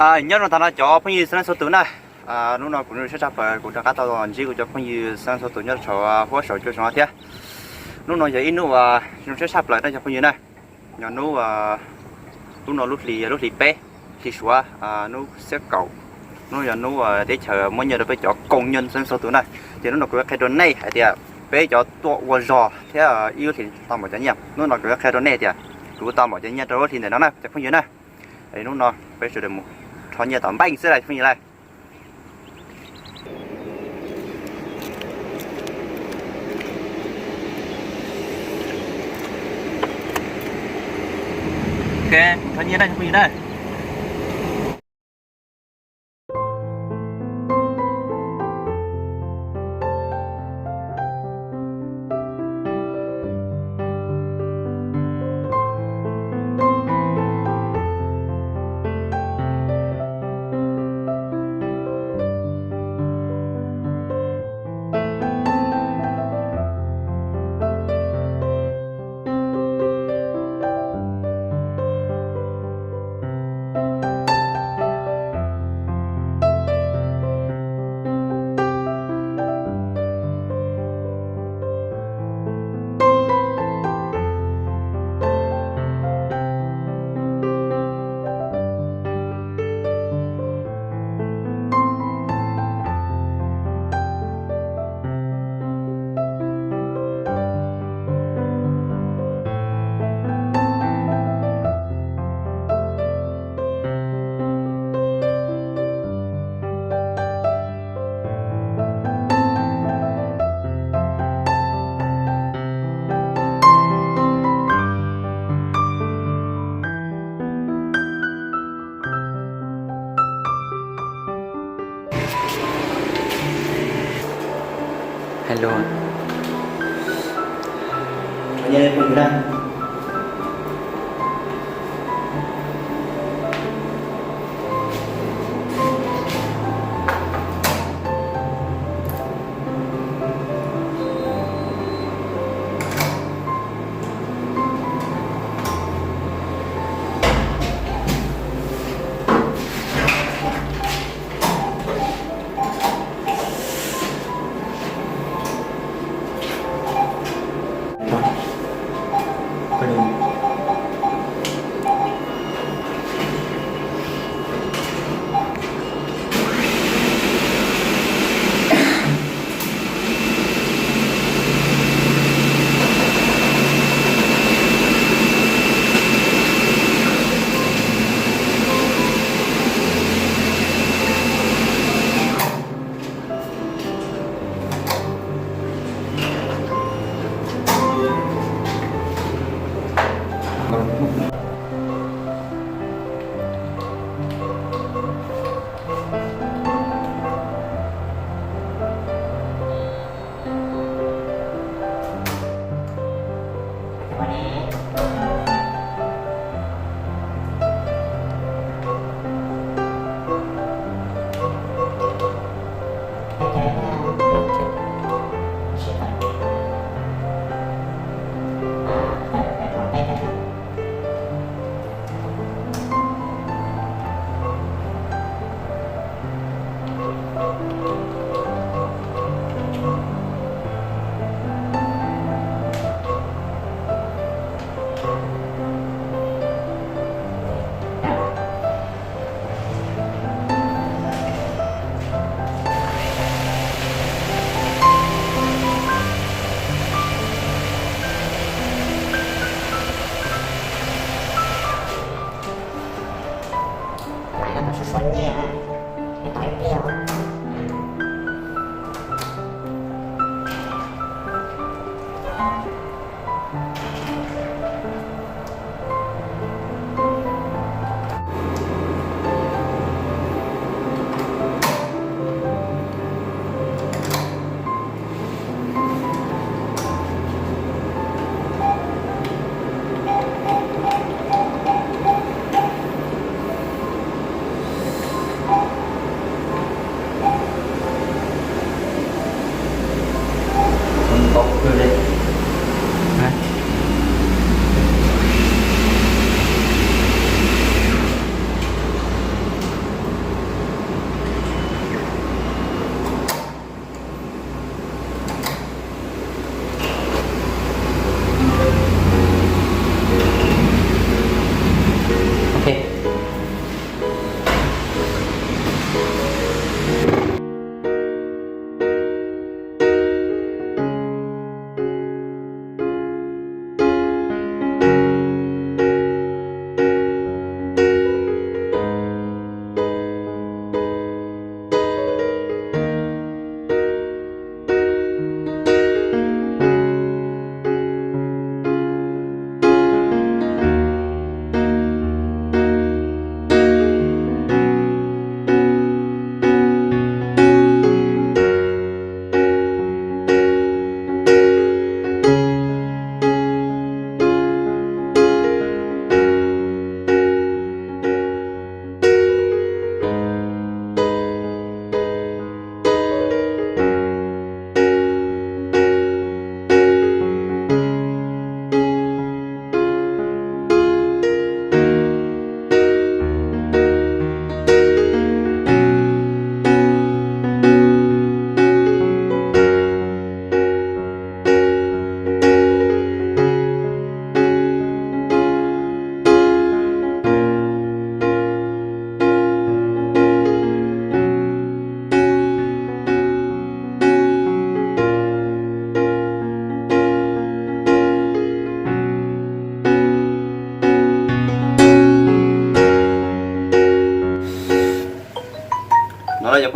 Nyob zoo tag nrho cov phooj ywg txhua leej txhua tus na. Hnub no kuv zoo siab tshaj plaws kuv rov qab tau los ntsib kuv cov phooj ywg txhua leej txhua tus nyob rau saum huab saum cua saum no thiab. Hnub no yog ib hnub zoo siab tshaj plaws na cov phooj ywg na. Yog hnub, hnub no lub hli, lub hli peb, hli Suav, hnub xiab kaum. Hnub yog hnub teb chaws muab nyiaj rau peb cov koom nyiaj txhua leej txhua tus na. Ces hnub no kuv yuav qhia rau nej hais tias peb cov tuaj ua zog thiab ib lub hlis tau npaum cov nyiaj. Hnub no kuv yuav qhia rau nej tias kuv tau npaum cov nyiaj rau lub hlis ntawm no na cov phooj ywg na. Hnub no peb sawv daws mus rho nyiaj tom npeej xwb lawm phooj ywg lawm. Ok, mus rho nyiaj na phooj ywg na. Hello.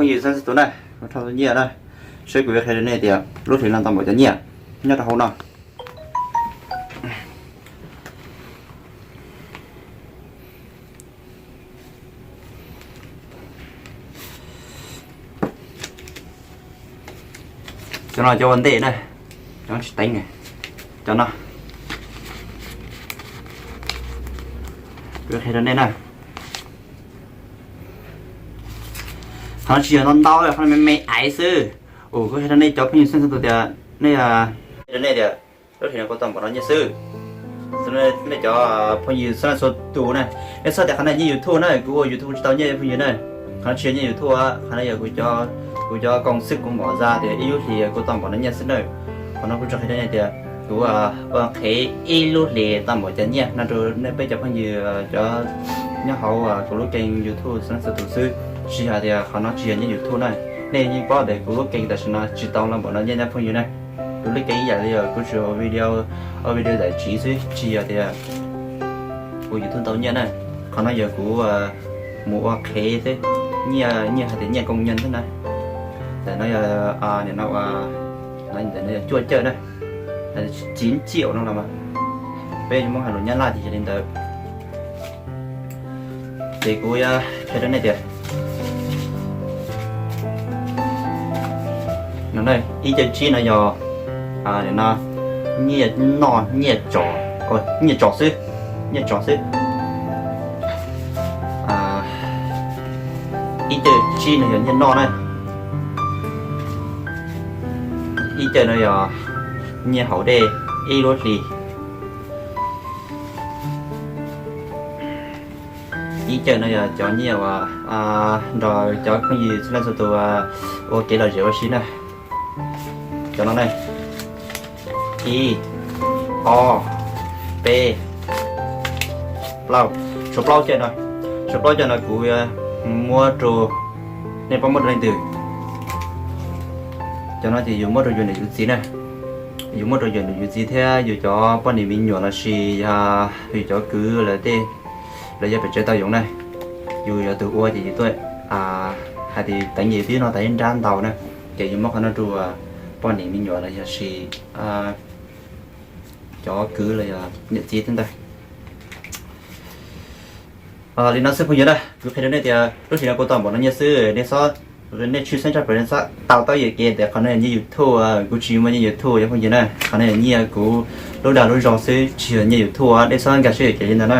Yus xab xab tus na, kuv thauj nyiaj na, seb kuv yuav qhia rau nej tias lub hlis no tau npaum cov nyiaj nyob rau hauv no. Cov no cov ua ntej na, cov tsis teev, cov no, kuv qhia rau nej na. Qhov no tsis yog ntau ntau, qhov no me me aiv xwb. Kuv qhia rau nej cov phooj ywg xab xab tus tias nej, qhia rau nej tias lub hlis no kuv tau npaum no nyiaj xwb. Nej cov phooj ywg xab xab tus na, nej xav tias qhov no nyiaj YouTube na, kuv ua YouTube tsis tau nyiaj phooj ywg na. Qhov no tsis yog nyiaj YouTube, qhov no yog kuv cov, kuv cov koom xwb kuv mom zaj tias ib lub hlis kuv tau npaum no nyiaj xwb na. Qhov no kuv tsuas qhia rau nej tias kuv ua qhev ib lub hlis tau npaum cov nyiaj no rau nej peb cov phooj ywg cov nyob hauv kuv lub kênh YouTube xab xab tus xwb, tsis yog tias qhov no tsis yog nyiaj YouTube na. Nej yeej paub tias kuv lub kênh tam sim no tsis tau los npaum no nyiaj na phooj ywg na. Kuv lub kênh ib yam li kuv tsuas ua video, ua video giải trí xwb, tsis yog tias kuv YouTube tau nyiaj na. Qhov no yog kuv mus ua qhev xwb, nyiaj, nyiaj hais tias nyiaj công nhân xwb na. Ntawm no yog, nim no ua, ntawm no yog cuaj cawj na, chín triệu no los mas, peb muab hais lus Nyab Laj ces yog li ntawd. Ces kuv yuav qhia rau nej tias no, ib cawj tsib no yog, nim no, nyiaj noj, nyiaj tso, nyiaj tso xwb, nyiaj tso xwb. Ib cawj tsib no yog nyiaj noj na, ib cawj no yog nyiaj haus dej ib lub hlis. Ib cawj no yog cov nyiaj uas nrog cov phooj ywg xab xab tus ua kev lom zem ua si na. Cov no ne, ib, ob, peb, plaub, tshuav plaub cawj no, tshuav plaub cawj no kuv muab rau, nej paub muab rau leej twg? Cov no ces yus muab rau yus niam yus txiv na, yus muab rau yus niam yus txiv thiab yus cov poj niam me nyuam los sis yog yus cov kwv lawv tej, lawv yog pem tsev tau yoov na. Yus yog tus ua ces yus tuaj hais tias teev yus twb noj tas ib nrab ntau na, ces yus muab qhov no rau poj niam me nyuam los yog sis cov kwv los yog niam txiv tej ntawd. Li no xwb phooj ywg na, kuv qhia rau nej tias lub hlis no kuv tau npaum no nyiaj xwb, nej txhob, nej tshwj xeeb tshaj plaws, nej txhob tau taub yam kev tias qhov no yog nyiaj YouTube, kuv tsis muaj nyiaj YouTube yog phooj ywg na, qhov no yog nyiaj kuv lub dag lub zog xwb tsis yog nyiaj YouTube, nej txhob nkag siab yuam kev li ntawd na.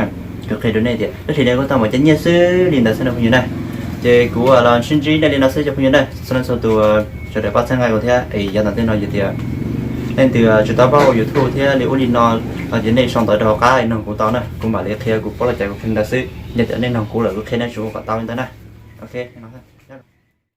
Kuv qhia rau nej tias lub hlis no kuv tau npaum cov nyiaj xwb li ntawd xwb na phooj ywg na. Ces kuv los sib ntsib nej li no xwb cov phooj ywg na, txhua leej txhua tus sawv daws pab txhawb nqa kuv thiab es yav tom ntej no yog tias leej twg tsis tau paub ua YouTube thiab li ub li no los ces nej sau ntawv rau hauv qab nug kuv tau na, kuv mam li qhia kuv paub los cas kuv qhia li ntawd xwb, yog tias nej nug kuv lawm kuv qhia nej tsis ua kom tau li ntawd na. Ok.